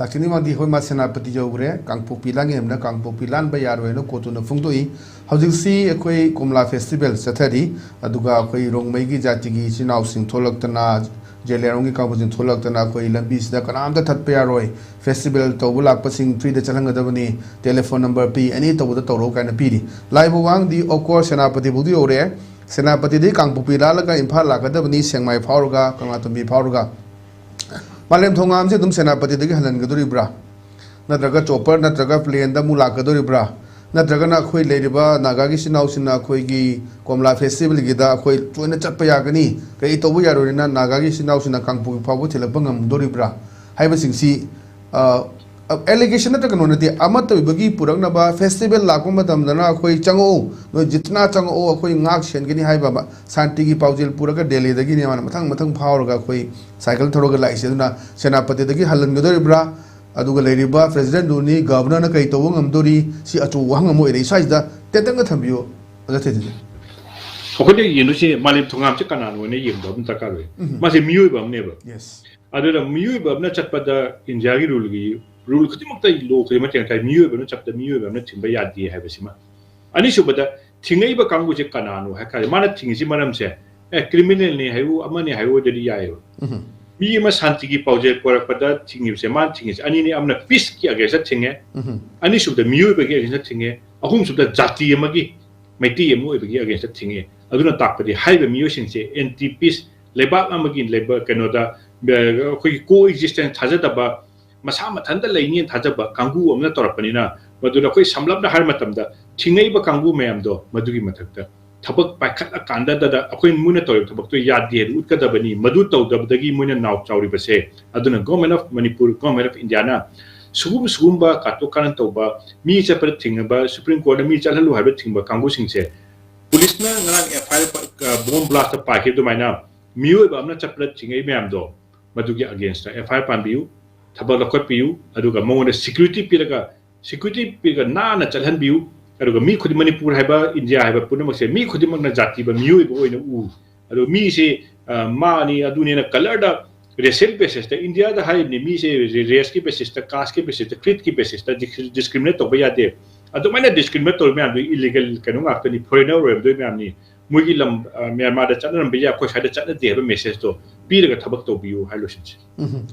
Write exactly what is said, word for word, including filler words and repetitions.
ꯂꯥꯛꯆꯅꯤꯡꯕꯗꯤ ꯍꯣꯏ ꯃꯥ ꯁꯦꯅꯥꯄꯇꯤ ꯌꯧꯈ꯭ꯔꯦ꯫ ꯀꯥꯡꯄꯣꯛꯄꯤ ꯂꯥꯟꯒꯤ ꯍꯥꯏꯕꯅ ꯀꯥꯡꯄꯣꯛꯄꯤ ꯂꯥꯟꯕ ꯌꯥꯔꯣꯏꯅ ꯀꯣꯔꯠꯇꯨꯅ ꯐꯣꯡꯗꯣꯛꯏ꯫ ꯍꯧꯖꯤꯛꯁꯤ ꯑꯩꯈꯣꯏ ꯀꯣꯝꯂꯥ ꯐꯦꯁꯇꯤꯚꯦꯜ ꯆꯠꯊꯔꯤ꯫ ꯑꯗꯨꯒ ꯑꯩꯈꯣꯏ ꯔꯣꯡꯃꯩꯒꯤ ꯖꯥꯇꯤꯒꯤ ꯏꯆꯤꯟ ꯏꯅꯥꯎꯁꯤꯡ ꯊꯣꯛꯂꯛꯇꯅ, ꯖꯦꯂꯤꯌꯥꯡꯔꯣꯡꯒꯤ ꯀꯥꯡꯕꯨꯁꯤꯡ ꯊꯣꯛꯂꯛꯇꯅ ꯑꯩꯈꯣꯏ ꯂꯝꯕꯤꯁꯤꯗ ꯀꯅꯥꯝꯇ ꯊꯠꯄ ꯌꯥꯔꯣꯏ, ꯐꯦꯁꯇꯤꯚꯦꯜ ꯇꯧꯕ ꯂꯥꯛꯄꯁꯤꯡ ꯐ꯭ꯔꯤꯗ ꯆꯠꯍꯟꯒꯗꯕꯅꯤ, ꯇꯦꯂꯤꯐꯣꯟ ꯅꯝꯕꯔ ꯄꯤ, ꯑꯦꯅꯤ ꯇꯧꯕꯗ ꯇꯧꯔꯛꯎ ꯀꯥꯏꯅ ꯄꯤꯔꯤ꯫ ꯂꯥꯛꯏꯕ ꯋꯥꯍꯪꯗꯤ, of course, ꯁꯦꯅꯥꯄꯇꯤꯐꯥꯎꯗꯤ ꯌꯧꯔꯦ꯫ ꯁꯦꯅꯥꯄꯇꯤꯗꯒꯤ ꯀꯥꯡꯄꯣꯛꯄꯤ ꯂꯥꯜꯂꯒ ꯏꯝꯐꯥꯜ ꯂꯥꯛꯀꯗꯕꯅꯤ, ꯁꯦꯛꯃꯥꯏ ꯐꯥꯎꯔꯒ, ꯀꯪꯂꯥꯇꯣꯝꯕꯤ ꯐꯥꯎꯔꯒ꯫ ꯃꯥꯂꯦꯝ ꯊꯣꯡꯉꯥꯝꯁꯦ ꯑꯗꯨꯝ ꯁꯦꯅꯥꯄꯇꯤꯗꯒꯤ ꯍꯜꯍꯟꯒꯗꯣꯔꯤꯕ꯭ꯔꯥ? ꯅꯠꯇ꯭ꯔꯒ ꯆꯣꯄꯔ ꯅꯠꯇ꯭ꯔꯒ ꯄ꯭ꯂꯦꯟꯗ ꯑꯃꯨꯛ ꯂꯥꯛꯀꯗꯣꯔꯤꯕ꯭ꯔꯥ? ꯅꯠꯇ꯭ꯔꯒꯅ ꯑꯩꯈꯣꯏ ꯂꯩꯔꯤꯕ ꯅꯥꯒꯥꯒꯤ ꯏꯆꯤꯟ ꯏꯅꯥꯎꯁꯤꯡꯅ ꯑꯩꯈꯣꯏꯒꯤ ꯀꯣꯝꯂꯥ ꯐꯦꯁꯇꯤꯚꯦꯜꯒꯤꯗ ꯑꯩꯈꯣꯏ ꯂꯣꯏꯅ ꯆꯠꯄ ꯌꯥꯒꯅꯤ, ꯀꯔꯤ ꯇꯧꯕ ꯌꯥꯔꯣꯏꯅ ꯅꯥꯒꯥꯒꯤ ꯏꯆꯤꯟ ꯏꯅꯥꯎꯁꯤꯡꯅ ꯀꯥꯡꯄꯣꯛꯄꯤ ꯐꯥꯎꯕ ꯊꯤꯜꯂꯛꯄ ꯉꯝꯗꯣꯔꯤꯕ꯭ꯔꯥ ꯍꯥꯏꯕꯁꯤꯡꯁꯤ, ꯑꯦꯂꯤꯒꯦꯁꯟ ꯅꯠꯇ꯭ꯔꯒ ꯀꯩꯅꯣ ꯅꯠꯇꯦ, ꯑꯃꯠꯇ ꯑꯣꯏꯕꯒꯤ ꯄꯨꯔꯛꯅꯕ, ꯐꯦꯁꯇꯤꯚꯦꯜ ꯂꯥꯛꯄ ꯃꯇꯝꯗꯅ ꯑꯩꯈꯣꯏ ꯆꯪꯉꯛꯎ, ꯅꯣꯏ ꯖꯤꯠꯅ ꯆꯪꯉꯛꯎ, ꯑꯩꯈꯣꯏ ꯉꯥꯛ ꯁꯦꯟꯒꯅꯤ ꯍꯥꯏꯕ ꯑꯃ ꯁꯥꯟꯇꯤꯒꯤ ꯄꯥꯎꯖꯦꯜ ꯄꯨꯔꯒ ꯗꯦꯜꯂꯤꯗꯒꯤꯅꯦ ꯃꯥꯅ ꯃꯊꯪ ꯃꯊꯪ ꯐꯥꯎꯔꯒ ꯑꯩꯈꯣꯏ ꯁꯥꯏꯀꯜ ꯊꯧꯔꯒ ꯂꯥꯛꯏꯁꯦ꯫ ꯑꯗꯨꯅ ꯁꯦꯅꯥꯄꯇꯤꯗꯒꯤ ꯍꯜꯍꯟꯒꯗꯣꯔꯤꯕ꯭ꯔꯥ? ꯑꯗꯨꯒ ꯂꯩꯔꯤꯕ ꯄ꯭ꯔꯦꯁꯤꯗꯦꯟꯗꯨꯅꯤ, ꯒꯚꯔꯅꯔꯅ ꯀꯔꯤ ꯇꯧꯕ ꯉꯝꯗꯣꯔꯤ? ꯁꯤ ꯑꯆꯧꯕ ꯋꯥꯍꯪ ꯑꯃ ꯑꯣꯏꯔꯛꯏ꯫ ꯁ꯭ꯋꯥꯏꯁꯤꯗ ꯇꯦꯟꯇꯛꯅ ꯊꯝꯕꯤꯌꯨ, ꯑꯣꯖꯥ ꯊꯦꯖꯤꯟ꯫ ꯑꯩꯈꯣꯏꯅ ꯌꯦꯡꯗꯣꯏꯁꯦ ꯃꯥꯂꯦꯝ ꯊꯣꯡꯒꯥꯝꯁꯦ ꯀꯅꯥꯅꯣ ꯍꯥꯏꯅ ꯌꯦꯡꯕ ꯑꯃ ꯗꯔꯀꯥꯔ ꯑꯣꯏ꯫ ꯎꯝ꯫ ꯃꯥꯁꯦ ꯃꯤꯑꯣꯏꯕ ꯑꯃꯅꯦꯕ꯫ ꯌꯦꯁ꯫ ꯑꯗꯨꯅ ꯃꯤꯑꯣꯏꯕ ꯑꯃꯅ ꯆꯠꯄꯗ ꯏꯟꯗꯤꯌꯥꯒꯤ ꯔꯨꯜꯒꯤ, ꯔꯨꯜ ꯈꯨꯗꯤꯡꯃꯛꯇ, ꯂꯣ ꯈꯨꯗꯤꯡꯃꯛꯇ ꯌꯦꯡ ꯇꯥꯔꯗꯤ ꯃꯤꯑꯣꯏꯕ ꯑꯃꯅ ꯆꯠꯄꯗ ꯃꯤꯑꯣꯏꯕ ꯑꯃꯅ ꯊꯤꯡꯕ ꯌꯥꯗꯦ ꯍꯥꯏꯕꯁꯤꯃ꯫ ꯑꯅꯤꯁꯨꯕꯗ, ꯊꯤꯡꯉꯛꯏꯕ ꯀꯥꯡꯕꯨꯁꯦ ꯀꯅꯥꯅꯣ ꯍꯥꯏ ꯇꯥꯔꯗꯤ, ꯃꯥꯅ ꯊꯤꯡꯉꯤꯁꯤ ꯃꯔꯝꯁꯦ, ꯑꯦ, ꯀ꯭ꯔꯤꯃꯤꯅꯦꯜꯅꯤ ꯍꯥꯏꯌꯨ, ꯑꯃꯅꯤ ꯍꯥꯏꯌꯨ, ꯑꯗꯨꯗꯤ ꯌꯥꯏꯑꯕ꯫ ꯎꯝ꯫ ꯃꯤ ꯑꯃ ꯁꯥꯟꯇꯤꯒꯤ ꯄꯥꯎꯖꯦꯜ ꯄꯨꯔꯛꯄꯗ ꯊꯤꯡꯉꯤꯕꯁꯦ, ꯃꯥꯅ ꯊꯤꯡꯉꯤꯁꯦ ꯑꯅꯤꯅꯤ, ꯑꯃꯅ ꯄꯤꯁꯀꯤ ꯑꯒꯦꯟꯁꯇ ꯊꯤꯡꯉꯦ, ꯎꯝ꯫ ꯑꯅꯤꯁꯨꯕꯗ ꯃꯤꯑꯣꯏꯕꯒꯤ ꯑꯒꯦꯟꯁꯇ ꯊꯤꯡꯉꯦ, ꯑꯍꯨꯝꯁꯨꯕꯗ ꯖꯥꯇꯤ ꯑꯃꯒꯤ, ꯃꯩꯇꯩ ꯑꯃ ꯑꯣꯏꯕꯒꯤ ꯑꯒꯦꯟꯁꯇ ꯊꯤꯡꯉꯦ꯫ ꯑꯗꯨꯅ ꯇꯥꯛꯄꯗꯤ ꯍꯥꯏꯔꯤꯕ ꯃꯤꯑꯣꯏꯁꯤꯡꯁꯦ ꯑꯦꯟꯇꯤ ꯄꯤꯁ, ꯂꯩꯕꯥꯛ ꯑꯃꯒꯤ ꯂꯩꯕ-, ꯀꯩꯅꯣꯗ, ꯑ, ꯑꯩꯈꯣꯏꯒꯤ ꯀꯣ ꯑꯦꯛꯖꯤꯁꯇꯦꯟꯁ ꯊꯥꯖꯗꯕ, ꯃꯁꯥ ꯃꯊꯟꯇ ꯂꯩꯅꯤꯅ ꯊꯥꯖꯕ ꯀꯥꯡꯕꯨ ꯑꯃꯅ ꯇꯧꯔꯛꯄꯅꯤꯅ, ꯃꯗꯨꯗ ꯑꯩꯈꯣꯏ ꯁꯝꯂꯞꯅ ꯍꯥꯏꯕ ꯃꯇꯝꯗ ꯊꯤꯡꯉꯛꯏꯕ ꯀꯥꯡꯕꯨ ꯃꯌꯥꯝꯗꯣ ꯃꯗꯨꯒꯤ ꯃꯊꯛꯇ ꯊꯕꯛ ꯄꯥꯏꯈꯠꯂꯀꯥꯟꯗꯗ ꯑꯩꯈꯣꯏ ꯃꯣꯏꯅ ꯇꯧꯔꯤꯕ ꯊꯕꯛꯇꯣ ꯌꯥꯗꯦ ꯍꯥꯏꯗꯨ ꯎꯠꯀꯗꯕꯅꯤ꯫ ꯃꯗꯨ ꯇꯧꯗꯕꯗꯒꯤ ꯃꯣꯏꯅ ꯅꯥꯎ ꯆꯥꯎꯔꯤꯕꯁꯦ꯫ ꯑꯗꯨꯅ Government of Manipur, Government of India ꯅ ꯁꯤꯒꯨꯝ-, ꯁꯤꯒꯨꯝꯕ ꯀꯥꯇꯨ ꯀꯥꯔꯟ ꯇꯧꯕ, ꯃꯤ ꯆꯠꯄꯗ ꯊꯤꯡꯉꯕ, ꯁꯨꯄ꯭ꯔꯤꯝ ꯀꯣꯔꯠꯅ ꯃꯤ ꯆꯠꯍꯜꯂꯨ ꯍꯥꯏꯕ ꯊꯤꯡꯕ ꯀꯥꯡꯕꯨꯁꯤꯡꯁꯦ, ꯄꯨꯂꯤꯁꯅ ꯉꯔꯥꯡ ꯑꯦꯐ ꯑꯥꯏ ꯑꯥꯔ ꯕꯣꯝ ꯕ꯭ꯂꯥꯁꯇ ꯄꯥꯏꯈꯤꯕ ꯑꯗꯨꯃꯥꯏꯅ ꯃꯤꯑꯣꯏꯕ ꯑꯃꯅ ꯆꯠꯄꯗ ꯊꯤꯡꯉꯛꯏ ꯃꯌꯥꯝꯗꯣ, ꯃꯗꯨꯒꯤ ꯑꯒꯦꯟꯁꯇ ꯑꯦꯐ ꯑꯥꯏ ꯑꯥꯔ ꯄꯥꯟꯕꯤꯌꯨ, ꯊꯕꯛ ꯂꯧꯈꯠꯄꯤꯌꯨ, ꯑꯗꯨꯒ ꯃꯉꯣꯟꯗ ꯁꯤꯀ꯭ꯌꯨꯔꯤꯇꯤ ꯄꯤꯔꯒ, ꯁꯤꯀ꯭ꯌꯨꯔꯤꯇꯤ ꯄꯤꯔꯒ ꯅꯥꯟꯅ ꯆꯠꯍꯟꯕꯤꯌꯨ꯫ ꯑꯗꯨꯒ ꯃꯤ ꯈꯨꯗꯤꯡ, ꯃꯅꯤꯄꯨꯔ ꯍꯥꯏꯕ, ꯏꯟꯗꯤꯌꯥ ꯍꯥꯏꯕ ꯄꯨꯝꯅꯃꯛꯁꯦ ꯃꯤ ꯈꯨꯗꯤꯡꯃꯛꯅ ꯖꯥꯇꯤꯕ ꯃꯤꯑꯣꯏꯕ ꯑꯣꯏꯅ ꯎ꯫ ꯑꯗꯨ ꯃꯤꯁꯤ, ꯑ, ꯃꯥꯅꯤ ꯑꯗꯨꯅꯦꯅ ꯀꯂꯔꯗ ꯔꯦꯁꯤꯌꯦꯜ ꯕꯦꯁꯤꯁꯇ, ꯏꯟꯗꯤꯌꯥꯗ ꯍꯥꯏꯔꯤꯕꯅꯤ, ꯃꯤꯁꯦ ꯔꯦꯁꯀꯤ ꯕꯦꯁꯤꯁꯇ, ꯀꯥꯁꯀꯤ ꯕꯦꯁꯤꯁꯇ, ꯀ꯭ꯔꯤꯗꯀꯤ ꯕꯦꯁꯤꯁꯇ ꯗꯤꯁꯀ꯭ꯔꯤꯃꯤꯅꯦꯠ ꯇꯧꯕ ꯌꯥꯗꯦ꯫ ꯑꯗꯨꯃꯥꯏꯅ ꯗꯤꯁꯀ꯭ꯔꯤꯃꯤꯅꯦꯠ ꯇꯧꯔꯤ ꯃꯌꯥꯝꯗꯨ ꯏꯂꯤꯒꯦꯜ ꯀꯩꯅꯣ ꯉꯥꯛꯇꯅꯤ, ꯐꯣꯔꯦꯅꯔ ꯑꯣꯏꯔꯝꯗꯣꯏ ꯃꯌꯥꯝꯅꯤ꯫ ꯃꯣꯏꯒꯤ ꯂꯝ, ꯑ, ꯃ꯭ꯌꯥꯟꯃꯥꯔꯗ ꯆꯠꯅꯔꯝꯕ ꯌꯥꯏ, ꯑꯩꯈꯣꯏ ꯁ꯭ꯋꯥꯏꯗ ꯆꯠꯅꯗꯦ ꯍꯥꯏꯕ ꯃꯦꯁꯦꯖꯇꯣ ꯄꯤꯔꯒ ꯊꯕꯛ ꯇꯧꯕꯤꯌꯨ ꯍꯥꯏ ꯂꯣꯏꯁꯤꯟꯁꯤ꯫ ꯎꯝ꯫